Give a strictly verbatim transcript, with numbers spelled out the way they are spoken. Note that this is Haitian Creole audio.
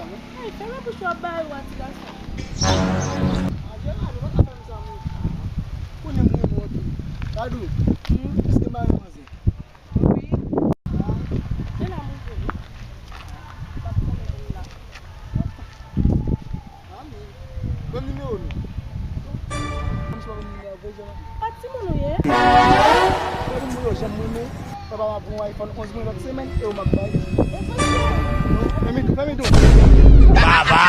Hey, fèmen bouch ou ap bay ou a ti gason. Adye, Dadou, ou pa ka fè m sa, mwen. Konnen m renmen w anpil. Dadou, èske m pa renmen manzè? Wi. Ah, se la mwen vini. M ap konnen moun la. Ah, men. Ban m nimewo nou. Kòmsi w pa ban m nimewo, voye jwenn mwen. Pa timoun ou ye? Gade moun yo, janm renmen. Papa m ap pran yon iPhone onz mwen lòt semèn, e ou m ap bay. Fèmen tou, fèmen tou. Baba!